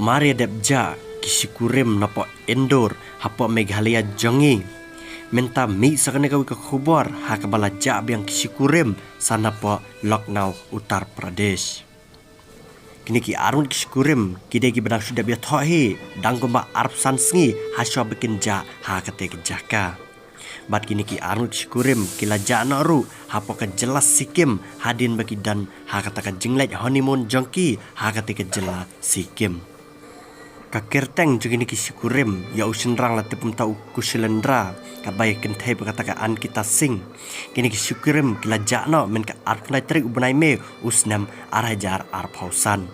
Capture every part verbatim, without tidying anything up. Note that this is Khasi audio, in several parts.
Mar ïa dep jah ki shi kurim napoh Indore hapoh Meghalaya jong ngi. Mynta mih sa kane kawei ka khubor ha kaba la jah biang ki shi kurim sa napoh Lucknow, Uttar Pradesh. Kine ki arngut ki shi kurim ki dei kiba dang shu dep ïathoh hi, dang kumba arphew san sngi ha shuwa ba kin jah ha kata ka jaka. Bad kine ki arngut ki shi kurim ki la jah noh ruh hapoh ka jylla Sikkim hadien ba ki don ha kata ka jingleit honeymoon jong ki ha kata ka jylla Sikkim. Ka kyrteng jong kine ki shi kurim, ïa u shynrang la tip kumta u Kushalendra, katba ïa kynthei bad kata ka Ankita Singh. Kine ki shi kurim ki la jah noh mynta ka arphew khyndai tarik u bnai May u snem ar hajar arphew san.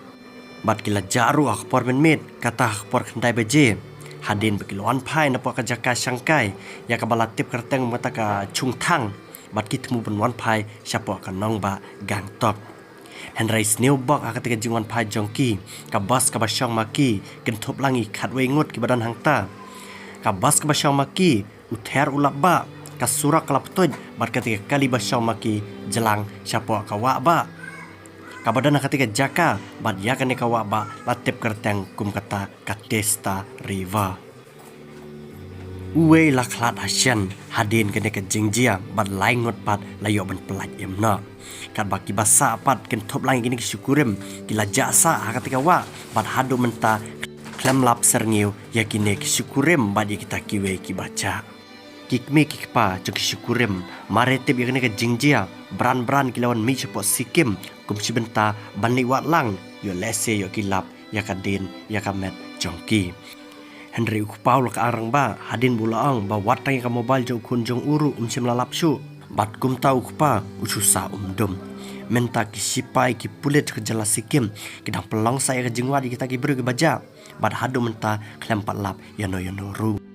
Bad ki la jah ruh ha ka por mynmiet, kata ha ka por khyndai baje. Hadien ba ki la wan phai napoh ka jaka shangkai ïa kaba la tip kyrteng kumta ka Chungthang. Bad ki thmu ban wan phai shapoh ka nongbah Gangtok. Hynrei sniew bok ha kata ka jingwan phai jong ki, ka bus kaba shong ma ki, kynthup lang ïa ki khatwei ngut kiba don hangta. Ka bus kaba shong ma ki, u ther u lap bah, ka surok ka la pyntuid, bad kata ka kali ba shong ma ki, jlang shapoh ka wah bah kaba don ha kata ka jaka, bad ïa kane ka wah bah la tip kyrteng kum kata ka Teesta River. Uwei la khlad ha shen hadien kane ka jingjia, bad lai ngut pat la ïoh ban pyllait im noh. Katba kiba sah pat kynthup lang ïa kine ki shi kurim, ki la jah sah ha kata ka wah, bad haduh mynta khlem lap syrngiew ïa kine ki shi kurim bad ïa kita kiwei kiba jah. Ki kmie ki kpa jong ki shi kurim, mar ïa tip ïa kane ka jingjia, bran bran ki la wan mih shapoh Sikkim kum shi bynta ban leit wad lang, ïoh lehse ïoh ki lap ïa ka dien ïa ka met jong ki. Hynrei u kpa u la ka arang bah hadien ba u la ong ba wat tang ïa ka mobile jong u khun jong u ruh um shym la lap shuh. Bad kumta u kpa u shu sah um dum. Mynta ki sipai ki pulit ka jylla Sikkim ki dang pynlong sah ïa ka jingwad ïa kita ki briew kiba jah, bad haduh mynta khlem pat lap ïano ïano ruh.